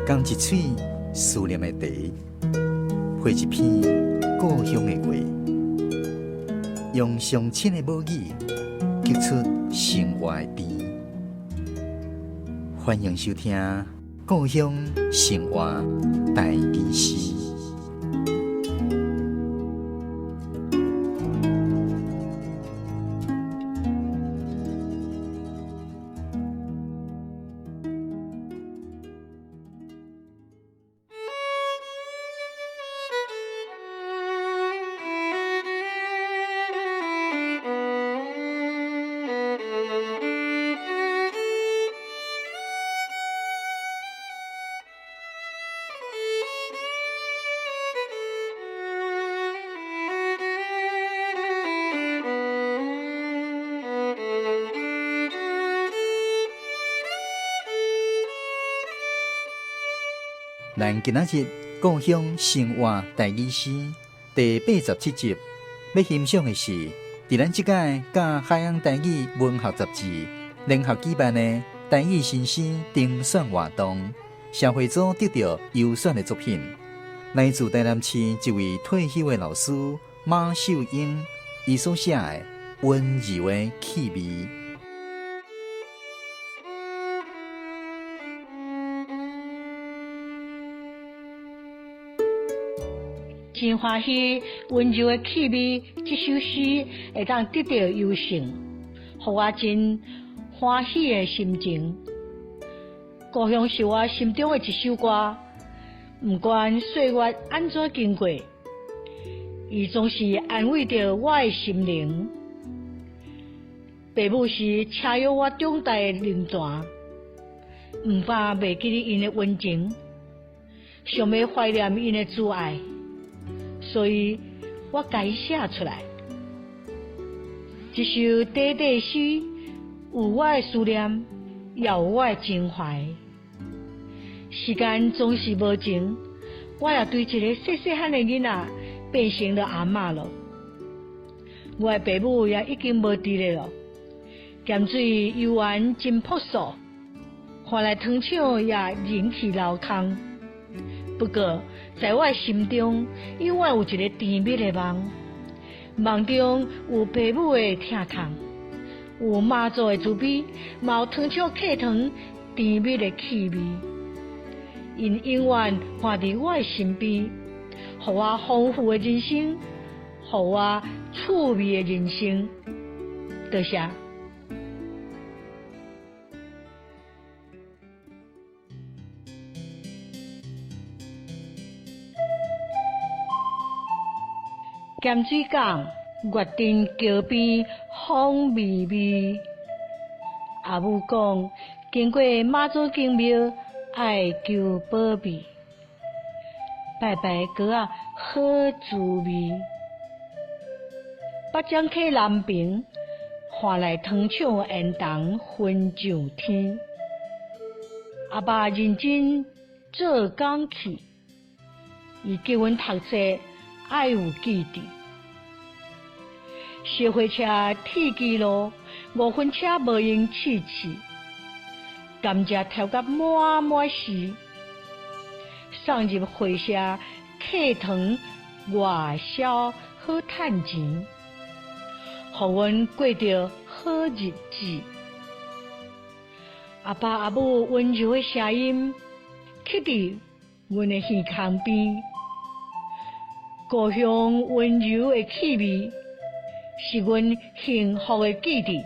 仝一喙思念的茶，配一篇故鄉的話，用上親的母語，激出生活的甜。歡迎收聽《故鄉生活台語詩》。咱今仔日故鄉生活台語詩第87集，欲欣賞的是，佇咱這屆佮海洋台語文學雜誌聯合舉辦的台語新詩評選活動，社會組得著優選的作品，來自台南市一位退休的老師馬秀英，伊所寫的《溫柔的氣味》。真歡喜，溫柔的氣味這首詩會當得著優勝，予我真歡喜的心情。故鄉是我心中的一首歌，毋管歲月按怎經過，伊總是安慰著我的心靈。爸母是車約我長大的靈泉，毋敢袂記得𪜶的溫情，想欲懷念𪜶的慈愛。所以我共伊寫出來，這首短短詩有我的思念，也有我的情懷。時間總是無情，我也對一个細細漢的囡仔變成了阿嬤了。我的爸母也已經無佇咧了，鹹水猶原真樸素，看來糖廠也人去樓空。不過，在我的心中，永遠有一个甜蜜的夢，夢中有爸母的疼痛，有媽祖的慈悲，嘛有糖廠客糖甜蜜的氣味。𪜶永遠伴佇我的身邊，予我豐富的人生，予我趣味的人生。多謝。鹹水港月燈橋邊風微微，阿母講經過媽祖宮廟愛求保庇，拜拜粿仔好滋味。北漳溪南爿看來糖廠煙囱熏上天，阿爸認真做工去，伊叫阮讀冊愛有記憶。小火車鐵支路，5分車無閒試試，甘蔗抽甲滿滿是，送入會社客糖外銷好趁錢，予阮過著好日子。阿爸阿母溫柔的聲音，刻佇阮的耳孔邊，故鄉溫柔的氣味，是阮幸福的記憶。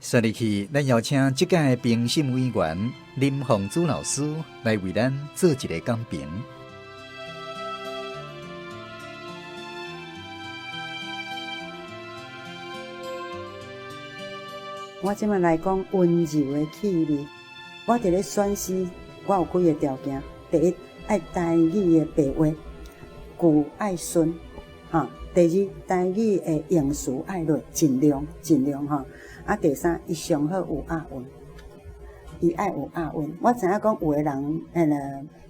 紲入去，咱邀請這屆評審委員林鳳珠老師來為咱做一个講評。我這擺來講溫柔的氣味。我佇咧選詩，我有幾个條件：第一，愛台語的白話，句愛順，哈；第二，台語的用詞愛落，盡量盡量哈。啊，第三，伊上好有押韻，伊愛有押韻。我知影講有的人，彼个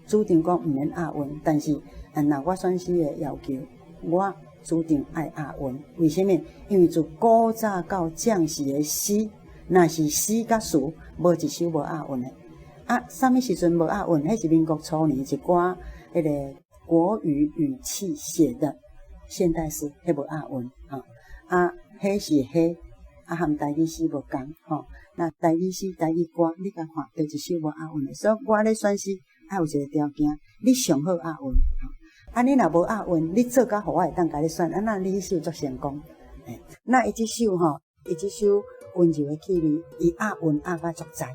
主張講毋免押韻，但是，若我選詩的要求，我主張愛押韻。為啥物？因為自古早到將時的詩，若是詩佮詞，無一首無押韻的。啊，啥物時陣無押韻？彼是民國初年一寡彼个國語語氣寫的現代詩，彼無押韻，吼。啊，彼是彼，啊，和台語詩無仝，吼。那台語詩、台語歌，你共看，佗一首無押韻的。所以我咧選詩，愛有一個條件，你上好押韻。啊，你若無押韻，你做甲予我會當共你選，啊，那你彼首足成功。欸，那伊這首吼，伊這首溫柔的氣味，伊押韻押甲足在，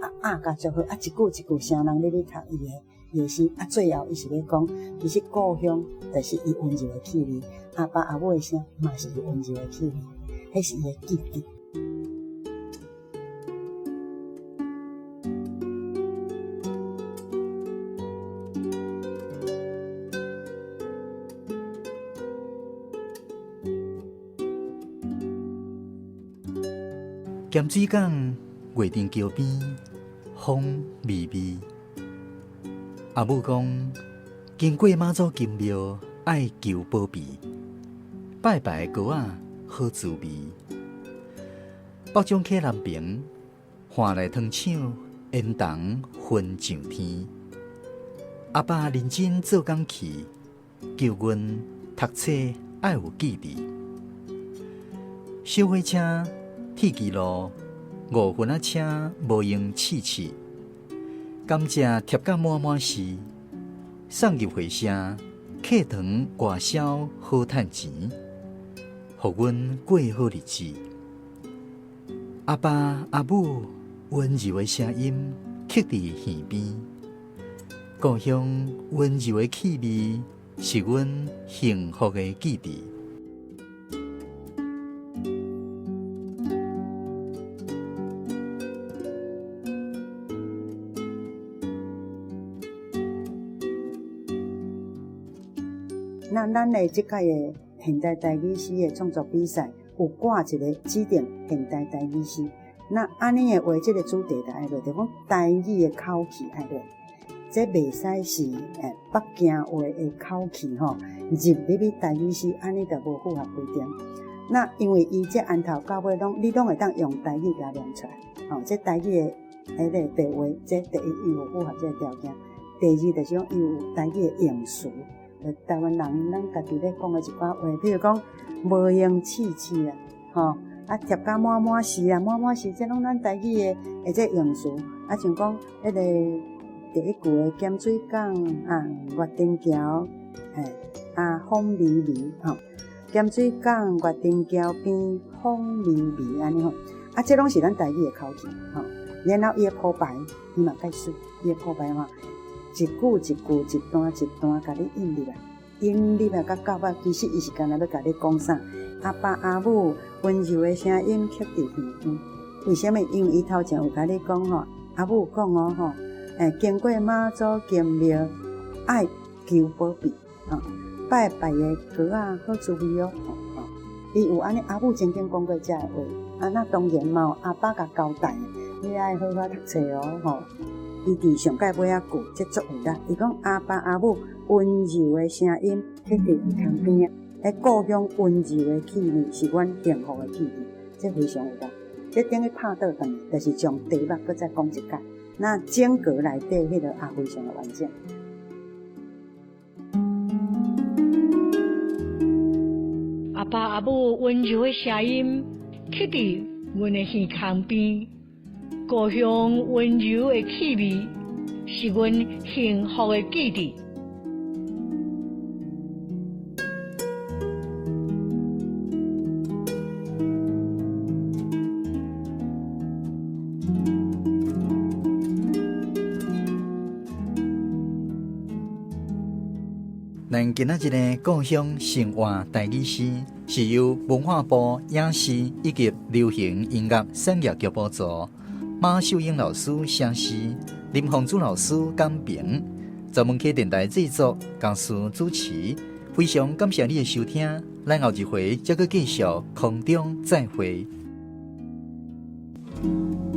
啊押甲足好，啊一句一句啥人咧咧讀伊的伊的詩，啊最後伊是欲講，其實故鄉就是伊溫柔的氣味，阿爸阿母的聲嘛是伊溫柔的氣味，彼是伊的記憶。鹹水港月燈橋邊，風微微。阿母講，經過媽祖金廟，愛求保庇，拜拜的糕仔好滋味。北港溪南爿，岸內糖廠煙囱熏上天。阿爸認真做工去，叫阮讀冊愛有記憶。小火車。鐵支路五分仔車無閒試試，甘蔗貼甲滿滿是，送入會社，客糖外銷好趁錢，予阮過好日子。阿爸阿母溫柔的聲音刻佇耳邊，故鄉溫柔的氣味是阮幸福的記憶。那咱的這屆的現代台語詩的創作比賽，有掛一個指定現代台語詩。那按呢的話，這個主題就愛落，就講台語的口氣愛落。這袂使是北京話的口氣吼，入入去台語詩，按呢就無符合規定。那因為伊這按頭到尾攏，你攏會當用台語共念出來，吼，這台語的彼个白話，這第一伊有符合這个條件，第二就是講伊有台語的用詞。台灣人咱家己咧講的一寡話，比如講無閒試試啊，吼，啊貼甲滿滿是啊，滿滿是，這攏咱台語的的這用詞，啊像講彼个第一句的鹹水港啊，月燈橋，嘿，啊風微微吼，鹹水港月燈橋邊風微微按呢吼，啊這攏是咱台語的口氣吼，然後伊的鋪排伊嘛蓋媠，伊的鋪排吼。一句一句，一段一段，共你引入來，引入來到尾，其實伊是干焦欲共你講啥？阿爸阿母溫柔的聲音刻佇耳邊。為啥物？因為伊頭前有共你講吼，阿母講哦吼，欸，經過媽祖金廟，愛求保庇，吼，拜拜的糕仔好滋味哦，吼，伊有按呢，阿母曾經講過這个話，啊，那當然嘛有阿爸共交代，你愛好好讀冊哦，吼。伊佇上蓋尾仔句，這足有力。伊講阿爸阿母溫柔的聲音，刻佇耳孔邊仔。彼故鄉溫柔的氣味，是阮幸福的記憶。這非常有力。這等於拍倒轉去，就是將題目閣再講一擺。那整個內底彼个也非常的完整。阿爸阿母溫柔的聲音，刻佇阮的耳孔邊。故鄉溫柔的氣味，是阮幸福的記憶。咱今仔日的故鄉生活台語詩，是由文化部影視以及流行音樂產業局補助，馬秀英老師寫詩，林鳳珠老師講評，十問溪電台製作，江思主持。非常感謝你的收聽，咱後一回再閣繼續空中再會。拜。